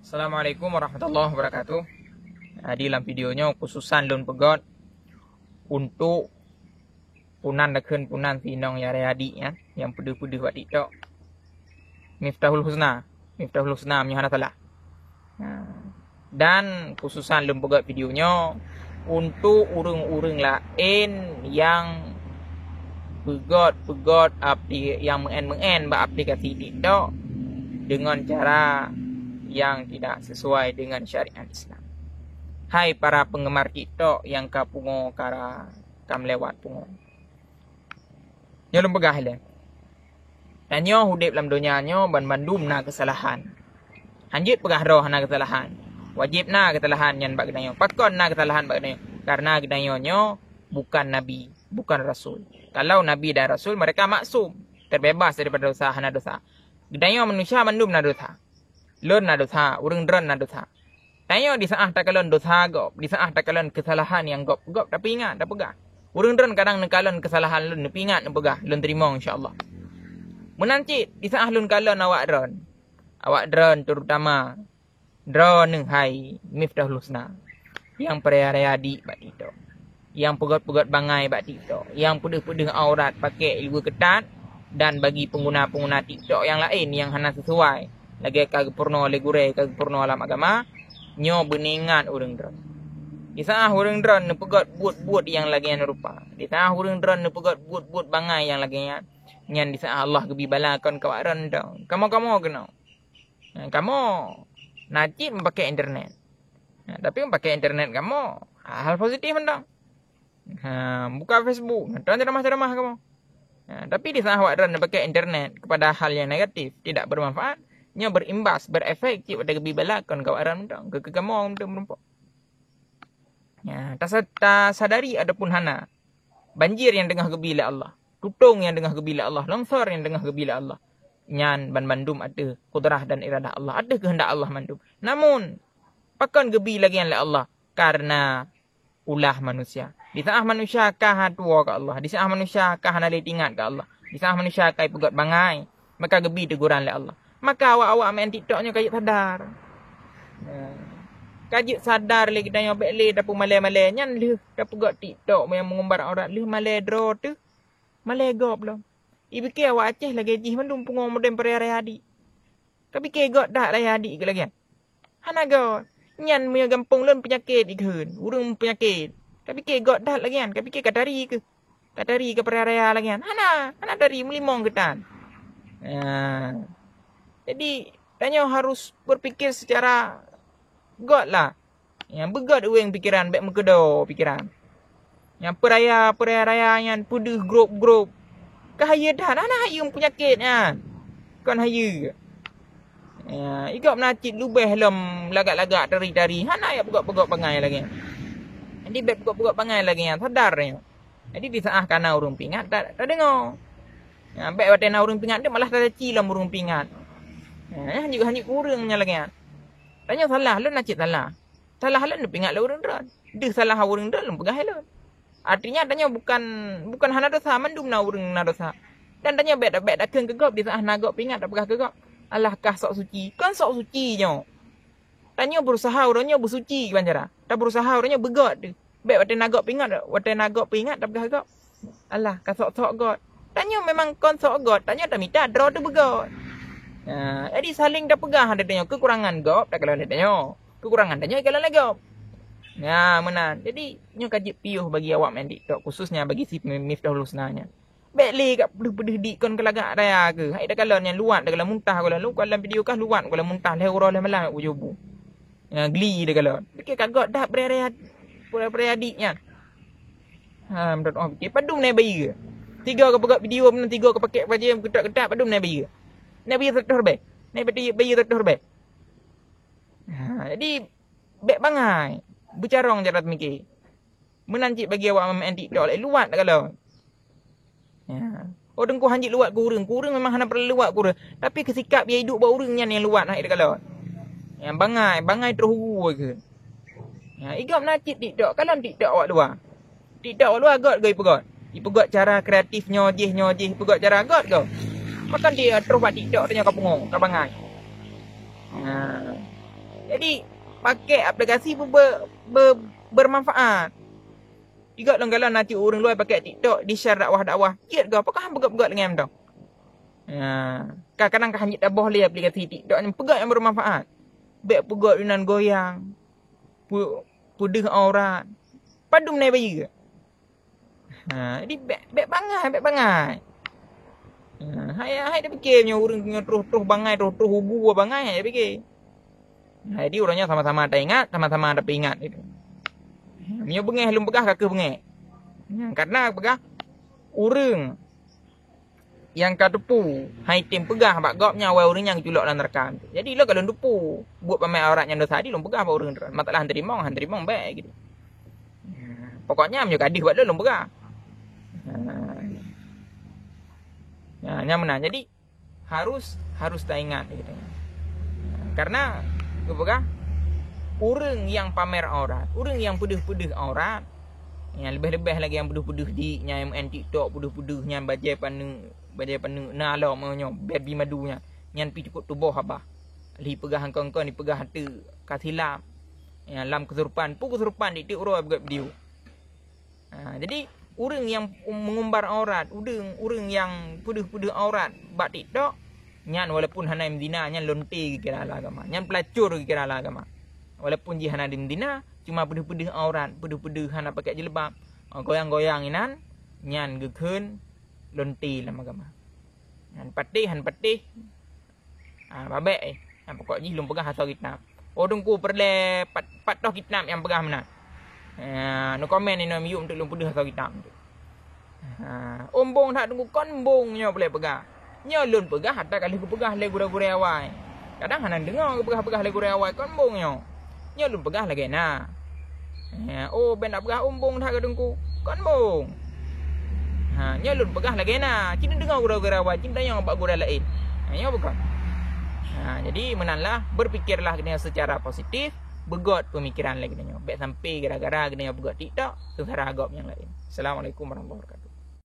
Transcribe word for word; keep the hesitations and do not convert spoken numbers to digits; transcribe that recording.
Assalamualaikum warahmatullahi wabarakatuh. Jadi lam video nyoe khususan lôn peugöt untuk punan dakheun punan sinong ya, raya adik nyan nyang peudeuh-peudeuh bak TikTok. Miftahul Husna, Miftahul Husna meunyoe hana salah. Ha. Dan khususan lôn peugöt video nyoe untuk ureuëng-ureuëng laén nyang peugöt-peugöt apli-, nyang meu'en-meu'en bak aplikasi TikTok deungon cara nyang tidak sesuai deungon syariat Islam. Hai para penggemar TikTok nyang ka pungo, ka, ka meulewat pungo. Nyoe lôn peugah ilée. Tanyoe udeb lam donya nyoe banmandum na keusalahan. Hanjeuet peugah droe hana keusalahan. Wajéb na keusalahan nyan bak geutanyoe. Pakon na keusalahan bak geutanyoe? Karena geutanyoe nyoe bukan nabi, bukan rasul. Kalau nabi dan rasul, mereka maksum, terbebas daripada dosa, hana dosa. Geutanyoe manusia mandum na dosa. Lôn na dosa, ureuëng droen na dosa. Tanyoe disaáh takalon dosa gob, disaáh takalon keusalahan nyang gob-gob, tapi ingat tapeugah. Ureuëng droen kadang neukalon keusalahan lôn, neupeuingat neupeugah, lôn teurimong insya Allah. Meunan cit disaáh lôn kalon awak droen. Awak droen terutama droeneuh hai Miftahul Husna nyang peuraya-raya adik bak TikTok, nyang peugöt-peugöt bangai bak TikTok, nyang peudeuh-peudeuh aurat pakèk luweue keutat, dan bagi peungguna-peungguna TikTok nyang laén nyang hana sisuai, lagèe ka geupeurunoe lé gurèe, ka geupeurunoe lam agama, nyoe beuneuingat ureuëng droen. Disaáh ureuëng droen neupeugöt buet-buet nyang lagèe nyan rupa, disaáh ureuëng droen neupeugöt buet-buet bangai nyang lagèe nyan, nyan disaáh Allah geubi bala kon keu awak droen dong. Kamoe-kamoe keunoe. Nah, kamoe na cit meupakèk internet. Nah, tapi meupakèk internet kamoe hal positif mantong. Ha, buka Facebook, nonton ceramah-ceramah kamoe. Ha, tapi disaáh awak droen meupakèk internet kepada hal yang negatif, tidak bermanfaat, nyoe berimbas, berefek cit watèe geubi bala kon keu awak droen mantong, keu, keu kamoe mantong meurumpok. Ya, tasa-, tasadari ataupun hana, banjir nyang teungoh geubi lé Allah, tutong nyang teungoh geubi lé Allah, longsor nyang teungoh geubi lé Allah, nyan banmandum ateueh kudrah dan iradah Allah, ateueh keuheundak Allah mandum. Namun, pakon geubi lagèe nyan lé Allah? Karena ulah manusia. Disaáh manusia ka hana tuwoe keu Allah, disaáh manusia ka hana lé teuingat keu Allah, disaáh manusia ka jipeugöt bangai, maka geubi teguran lé Allah. Maka awak-awak meu'en TikTok nyoe ka jeuet sadar. Nah, ka jeuet sadar lé geutanyoe, bèk lé tapeumalèe-malèe. Nyan lheueh tapeugöt TikTok nyang meungumbar aurat, lheueh malèe droe teuh, malèe gob lom. Ipike awak Aceh lagèe jih mandum pungo model peuraya-raya adik. Kapike göt that raya adik keu lagèe nyan? Hana göt. Nyan meunyoe gampông lôn peunyakét ikheun, ureuëng peunyakét. Kapike göt that lagèe nyan, kapike ka tari keuh. Ka tari ka peuraya-raya lagèe nyan. Hana, hana tari, meulimong geutan. Nah, jadi tanyoe harus berpikir secara göt lah. Nyang beugöt ureuëng pikeran, bèk meukeudô pikeran. Nyang peuraya-peuraya nyan peudeuh grup-grup. Ka hayeue that, hana hayeue peunyakét nyan. Kon hayeue. Ya, i gob na cit leubeh lom lagak-lagak tari-tari, hana jak peugöt-peugöt bangai lagèe nyan. Jadi bèk peugöt-peugöt bangai lagèe nyan, sadar nyoe. Jadi disaáh ka na ureuëng peuingat, ta-, tadeungoe. Ya, bèk watèe na ureuëng peuingat tu malah tacaci lom ureuëng peuingat. Ya, hanjeuet, hanjeuet keu ureuëng nyan lagèe nyan. Tanyoe salah, lôn na cit salah. Salah lôn neupeuingat lé ureuëng droen. Deuh salah ureuëng droen lôn peugah lé lôn. Artinya tanyoe bukan, bukan hana dosa, mandum na ureuëng na dosa. Dan tanyoe bèk, bèk takheun keu gob, disaáh na gob peuingat tapeugah keu gob, "Alah kah sok suci." Kon sok suci nyoe. Tanyoe beurusaha uroe nyoe beusuci kiban cara. Tabeurusaha uroe nyoe beugöt teuh. Bèk watèe na gob peuingat, watèe na gob peuingat tapeugah gob, "Alah ka sok-sok göt." Tanyoe memang kon sok göt, tanyoe tamita droe teuh beugöt. Nah, jadi saléng tapeugah lé tanyoe keukurangan gob, takalon lé tanyoe. Keukurangan tanyoe ikalon lé gob. Nah, meunan. Jadi nyoe ka jeuet piôh bagi awak meu'en TikTok, khususnya bagi si Miftahul Husna nyan. Bèk lé ka peudeuh-peudeuh dik kon keu lagak raya keuh. Hai takalon nyan luwat, takalon muntah, takalon lôn, kon lam video kah luwat, takalon muntah lhèe uroe lhèe malam bak ujoe bu. Ya, gli takalon. Pike ka göt that peuraya-raya, peuraya-raya dik nyan. Ha, meunurot awak pike, padum na bayeue? Tiga ka peugöt video, meunan tiga ka pakèk bajèe geutak-geutak, padum na bayeue? Na bayeue seratus ribèe? Na bayeue, bayeue seratus ribèe? Ha, jadi bèk bangai. Beucarông cara teumike. Meunan cit bagi awak meu'en TikTok lé, luwat takalon. Ya. Oh, teungku hanjeuet luwat keu ureuëng. Keu ureuëng memang hana peureulèe luwat keu ureuëng. Tapi keu sikap ié idup bak ureuëng nyan nyang luwat hai takalon. Ya, bangai, bangai troh hu keuh. Ya, i gob na cit TikTok, kalon TikTok awak luwa. TikTok awak luwa göt goe ipeugöt. Ipeugöt cara kreatif nyoe jih, nyoe jih, ipeugöt cara göt goe. Pakon di troh bak TikTok tanyoe ka pungo, ka bangai. Nah. Jadi, pakai aplikasi be-, be-, be-, bermanfaat. Igat lôn galak na cit ureuëng luwa pakai TikTok di-share dakwah-dakwah. Cit goe, pakon hana peugöt-peugöt lagée nyan mantong? Ha, kadang-kadang ka hana jeuet taboh lé aplikasi TikTok nyan, peugöt nyang bermanfaat. Bék peugöt inan goyang, pu-, peudeuh aurat. Padum na bayeue. Ha, jadi bék, bék bangai, bék bangai. Ha, hai, hai tapike nyoe ureuëng nyoe troh-troh bangai, troh-troh ugu bangai, hai tapike. Ha, jadi uroe nyoe sama-sama taingat, sama-sama tapeuingat gitu. Meunyoe beungéh lôn peugah, ka kheueh beungéh. Ha, karena peugah ureuëng nyang ka teupeue, hai tem peugah bak gob nyan awai ureuëng nyan geuculok lam neuraka. Jadi lôn ka lôn teupeue, buet pamer aurat nyan desya, jadi lôn peugah bak ureuëng, masalah han teurimong, han teurimong bék gitu. Pokoknya meunyoe ka deuh bak lôn, lôn peugah. Ha. Ha, nyan meunan. Jadi harus, harus taingat gitu. Karena geupeugah ureuëng nyang pamer aurat, ureuëng nyang peudeuh-peudeuh aurat, nyang leubeh-leubeh lagée nyang peudeuh-peudeuh di, nyang main TikTok peudeuh-peudeuh nyan bajée paneuk, bajée paneuk na lom nyoe, baby madu nyan. Nyan pi cukup tuboh abah. Li peugah engkon-engkon, li peugah hate ka silap. Ya, lam kesurupan, peue kesurupan di tiep uroe beugét video. Ha, jadi ureuëng nyang mengumbar aurat, ureuëng, ureuëng nyang peudeuh-peudeuh aurat bak TikTok, nyan walaupun hana meuzina, nyan lonte geukira lam agama. Nyan pelacur geukira lam agama. Walaupun jih hana meuzina, cuma peudeuh-peudeuh aurat, peudeuh-peudeuh hana pakai jilbab, goyang-goyang inan, nyan geukheun lonte lam agama. Han patéh, han patéh. Ha, babék eh. Nyang pokok jih lôn peugah asoe kitab. Oh, Teungku peureulée pat, pat toh kitab nyang peugah meunan. Ha, neukomen inoe miyueb untuk lôn peudeuh asoe kitab tu. Ha, oh, mbong that Teungku, kon mbong nyoe peureulée peugah. Nyoe lôn peugah atra ka lheueh geupeugah lé gurée-gurée awai. Kadang hana deungoe geupeugah-peugah lé gurée awai, kon mbong nyoe. Nyoe lôn peugah lagée na. Ha, oh, bék na peugah, "Oh, mbong that keu Teungku." Kon mbong. Ha, nyoe lôn peugah lagée na. Ci neudeungoe gurée-gurée awai, ci neutanyong bak gurée laén. Ha, nyoe bukon. Ha, jadi meunan lah, berpikirlah geutanyoe secara positif, beugét pemikiran lé geutanyoe. Bék sampai gara-gara geutanyoe beugét TikTok, seungsara gob nyang laén. Assalamualaikum warahmatullahi wabarakatuh.